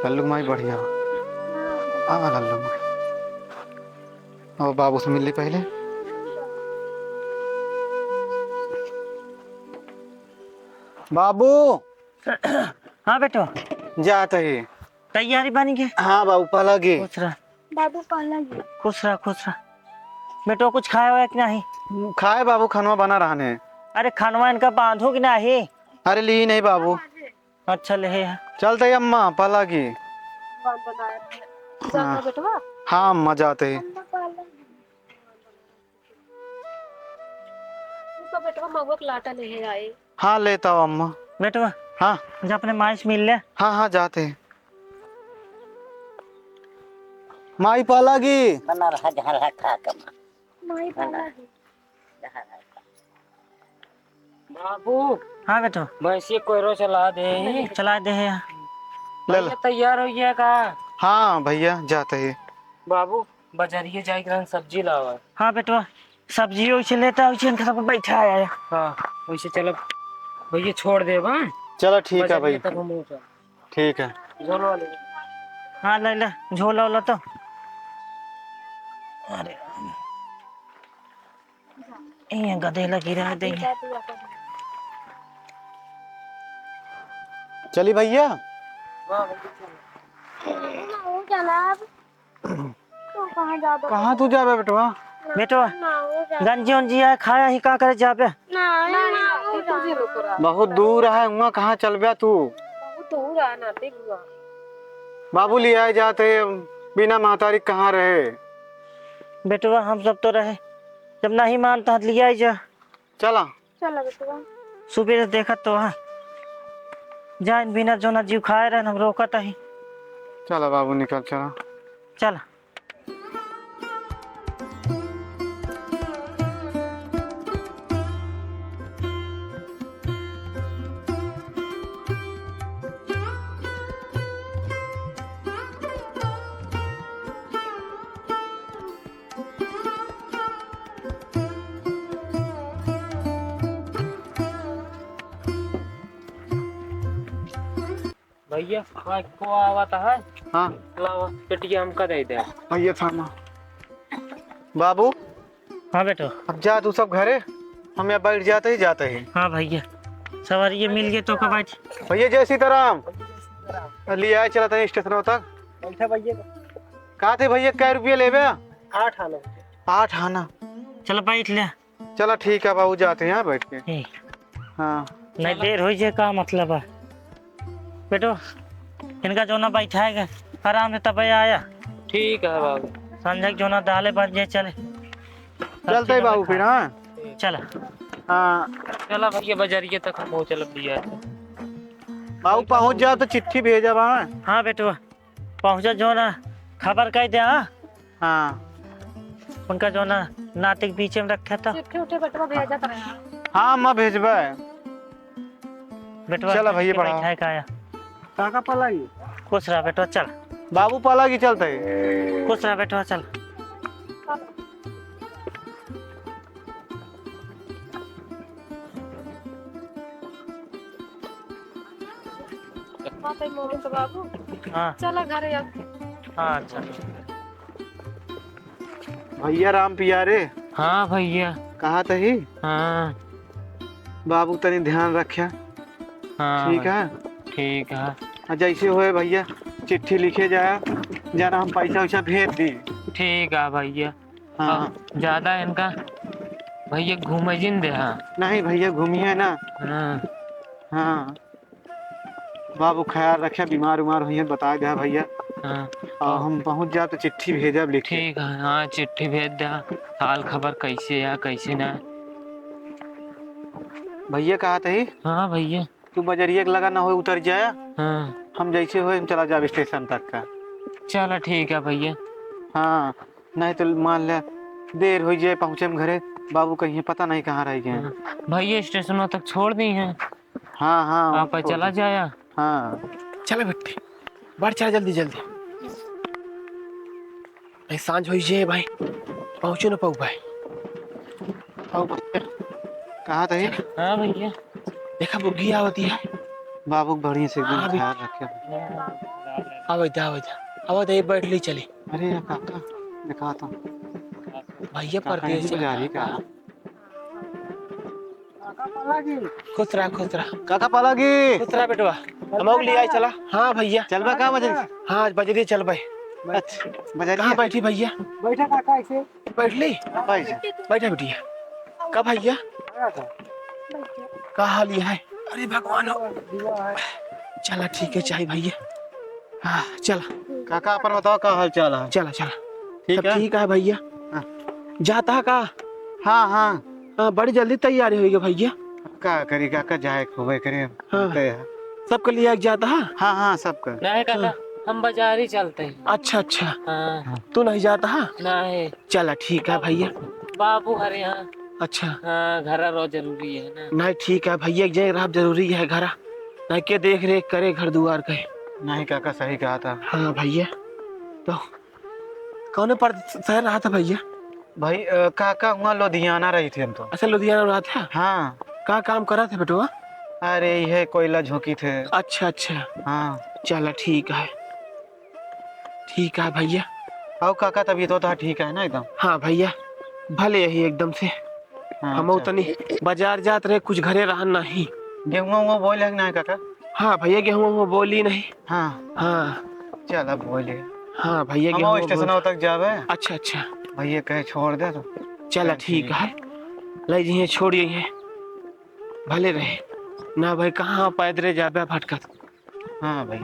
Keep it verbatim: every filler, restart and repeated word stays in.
लल्लू माई बढ़िया हो। आवा लल्लू माई। और बाबू से मिल ली पहले। बाबू। हाँ बेटो। जात ही। तैयारी बन गई? हाँ बाबू, पलगी। खुश रह। बाबू पलगी। खुश रह, खुश रह। बेटो कुछ खाए हुआ कि नहीं? खाए बाबू, खनवा बना रहने। अरे खनवा इनका बांधो कि नहीं? अरे ली नहीं बाबू। अच्छा ले है। चलते अम्मा, पलगी। भगवान बनाए रहे। हाँ। जाता बेटवा? हाँ अम्मा, जाते ही। अम्मा पलगी। तू तो बेटवा महुआ के लाटा लेहे आए। हाँ, लेता हूँ अम्मा। बेटवा, हाँ। जा अपने माई से मिल ले। हाँ, हाँ, जाते हैं। माई पलगी। बना रहा, जहाँ रहा, खा कमा। माई बना। पलगी। जहाँ रहा, खा। बाबू। हाँ बेटवा। भैंसिया कोयरो चला दे। चला दे है। ले ला। भैया तैयार हो गया का? हाँ भैया, जाते ही। बाबू, बजरिए जाए के रहन, सब्जी लावा। हाँ बेटवा, सब्जी वैसे लेता, वैसे इनके सब बैठा आया। हाँ, वैसे चलो, भैया छोड़ दे बा। चलो ठीक है बजरिए भाई। तक हम हो जाओ। ठीक है। झोलो वाले। हाँ ले ले, झोला वाला तो। अरे, ये गधे लगी रह दे। चली भैया। हाँ, भैया, चलो। जनाब। तू कहाँ जाबे? कहाँ तू जाबे बेटवा? बेटवा, ना, वो जा। गंजी उंजी आए, खाया ही का करे जाबे? ना, ना, ना, वो जा। बहुत दूर है, वहाँ कहाँ चलबे तू? बहुत दूर है ना, देख हुआ। बाबू ले आए जाते, बिना महतारी कहाँ रहे? बेटवा, हम सब तो रहे, जब नहीं मानता, ले आए जा। चला। चला बेटवा। सुबह से देखत तो है। जा इन बिना जोना जीव खाए रहन, हम रोकत ही। चला बाबू, निकल चला। चला। भैया, वहाँ को आवत है। हाँ। लावा, पेटिया हमका दे दे। भैया, थामा। बाबू। हाँ बेटो। अब जा तू सब घरे, हम यहाँ बैठ जाते ही, जाते ही। हाँ भैया, सवारी ये मिल गए तो का बैठ। भैया, जय सीताराम। ले आए, चला तनी स्टेशन तक। बैठा भैया। कहा थे भैया, कै रुपया लेबे? आठ आना। आठ आना। चलो बैठ ले। चला ठीक है बाबू, जाते हैं बैठ के। ठीक। हाँ। नहीं, देर होइ जाए, का मतलब है? बेटो, इनका जोना बैठाएगा, आराम से तब आया। ठीक है बाबू। संजय के जोना दाले बन जाए, चले। चलते ही बाबू फिर, हाँ? चला। हाँ। चला भैया, बजरिए तक हम चलब भैया। बाबू, पहुँच जाओ तो चिट्ठी भेजब, हाँ? हाँ बेटो, पहुँचा जोना, खबर कह दे, हाँ? हाँ। उनका जोना नाती के बीचे में रखे तो। चिट्ठी उठे बेटवा भेजत रहे। हाँ, अम्मा भेजबे। बेटवा चला भैया, पढ़ाओ। बैठाए का आया। काका पलाई। खुश रहा बेटवा, चल। बाबू पलाई चलते। खुश रहा बेटवा, चल। बात है मोहन के बाबू। हाँ। चला घरे अब। हाँ, चल। भैया राम पिया रे। हाँ भैया। कहा तही? हाँ। बाबू तनी ध्यान रख्या। हाँ ठीक भैया। है? ठीक है। आ जैसे होए भैया, चिट्ठी लिखे जाया, जरा हम पैसा वैसा भेज दी। ठीक है भैया। हाँ। अब ज्यादा इनका भैया घूमे जिन दे, हाँ। नहीं भैया, घूमिए ना। हाँ। हाँ। बाबू ख्याल रखे, बीमार उमार होइहैं, बताए दे भैया। हाँ। और हम पहुँच जाए तो चिट्ठी भेजब लिखे। ठीक है, हाँ, चिट्ठी भेज दे, हाल खबर कैसे है, कैसे ना। भैया कहा तही? हाँ भैया। तू बजरिया के लगा ना हो, उतर जाया। हाँ। हम जैसे होए, हम चला जाब स्टेशन तक का। चला ठीक है भैया। हाँ, नहीं तो मान ले देर हो जाए पहुँचे में घरे, बाबू कहीं पता नहीं कहाँ रह गए। हाँ। भैया स्टेशनों तक छोड़ दी हैं। हाँ, हाँ, आप उनको चला जाया। हाँ। चला बेटी, बढ़ चला जल्दी, जल्दी। भाई, सांझ होई जे भाई, पहुँचो न पाऊ भाई। आओ भैया। कहाँ तही? हाँ भैया। देखा बुग्गी आवती है। बाबू बढ़िया से एकदम हाँ भैया। ख्याल रखे। आवत, आवत, आवत, ये बैठ ली, चली। अरे यार, काका, दिखाता हूँ। भैया, काका, परदेस यहीं पे जा रही है, काका। खुश रहा, खुश रहा। काका, पालागी। खुश रहा, बेटवा। हम लोग ले आए, चला। हाँ, भैया। चलबे का बजरी? हाँ, बजरी चलबे। अच्छा, बजरी कहाँ है? बैठी, भैया? बैठा, काका, ऐसे। बैठ ली? बैठ। बैठा बिटिया। का भैया? का हाल ये है? अरे भगवान हो। चला ठीक है, चाहे भैया। हाँ, चला। काका, अपन बताओ, का हाल चाल है? चला, चला। ठीक सब है? ठीक है भैया। हाँ। जाता है का? हाँ, हाँ। हाँ, बड़ी जल्दी तैयारी होइगी भैया। का करी काका, जाए के होबे करे। हाँ। तय है। सबके लिए एक जाता है? हाँ, हाँ, सबके। नहीं काका, हाँ। हम बाजारी चलते हैं। अच्छा, अच्छा। हाँ। तू नहीं जाता है? नहीं। चला ठीक है भैया। बाबू हरे यहाँ। अच्छा। हाँ, घरा रहो जरूरी है ना। नहीं ठीक है भैया, एक जगह रहा जरूरी है घरा। नहीं के देख रेख करे घर दुआर के। नहीं काका, सही कहा था। हाँ भैया। तो कौने पर शहर रहा था भैया? भाई, अ, काका हुआ लुधियाना रही थी हम तो। अच्छा, लुधियाना रहा था? हाँ। का काम करा थे बेटवा? अरे, यह कोयला झोंकी थे। अच्छा, अच्छा। हाँ। चला ठीक है। ठीक है भैया। आओ काका, तबीयत तो ठीक है ना एकदम? हाँ भैया, भले यही एकदम से। हाँ, हम अच्छा। तनी बाजार जात रहे, कुछ घरे रहन नहीं। गेहुआ उहुआ बोल है कि नहीं काका? हाँ भैया, गेहुआ उहुआ बोली नहीं। हाँ। हाँ। चल, अब बोले। हाँ भैया, हम गेहुआ स्टेशन बोल। तक जावे। अच्छा, अच्छा। भैया कहे छोड़ दे तो। चला चल, ठीक ठीक। है, ले जइहे, छोड़ जइहे, भले रहे। ना भाई, कहाँ पैदरे जाबे भटकत। हाँ भाई।